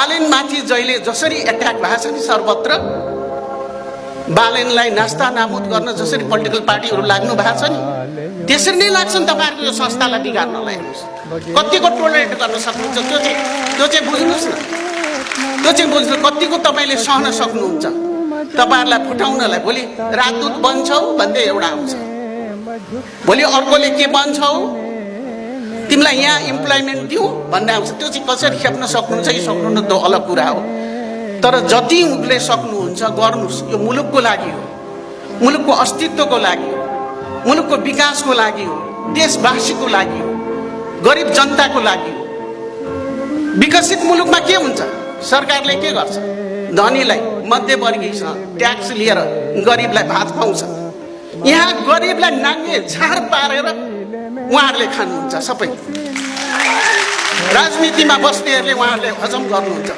बालेनमाथि जहिले जसरी एट्याक भएको छ नि सर्वत्र, बालेनलाई नास्ता नाबुद गर्न जसरी पोलिटिकल पार्टीहरू लाग्नु भएको छ नि, त्यसरी नै लाग्छ नि तपाईँहरूको यो संस्थालाई बिगार्नलाई। कतिको टोलरेट गर्न सक्नुहुन्छ त्यो चाहिँ बुझ्नुहोस् न, त्यो चाहिँ बुझ्नु कतिको तपाईँले सहन सक्नुहुन्छ। तपाईँहरूलाई फुटाउनलाई भोलि राजदूत बन्छौ भन्दै एउटा आउँछ, भोलि अर्कोले के बन्छौ तिमीलाई यहाँ इम्प्लोइमेन्ट दिउँ भन्ने आउँछ। त्यो चाहिँ कसरी खेप्न सक्नुहुन्छ कि सक्नुहुन्न त्यो अलग कुरा हो, तर जति उसले सक्नुहुन्छ गर्नुहोस्। यो मुलुकको लागि हो, मुलुकको अस्तित्वको लागि हो, मुलुकको विकासको लागि हो, देशवासीको लागि हो, गरिब जनताको लागि हो। विकसित मुलुकमा के हुन्छ? सरकारले के गर्छ? धनीलाई मध्यवर्गीयसँग ट्याक्स लिएर गरिबलाई भात खुवाउँछ। यहाँ गरिबलाई नाङ्गे झार पारेर उहाँहरूले खानुहुन्छ। सबै राजनीतिमा बस्नेहरूले उहाँहरूले हजम गर्नुहुन्छ।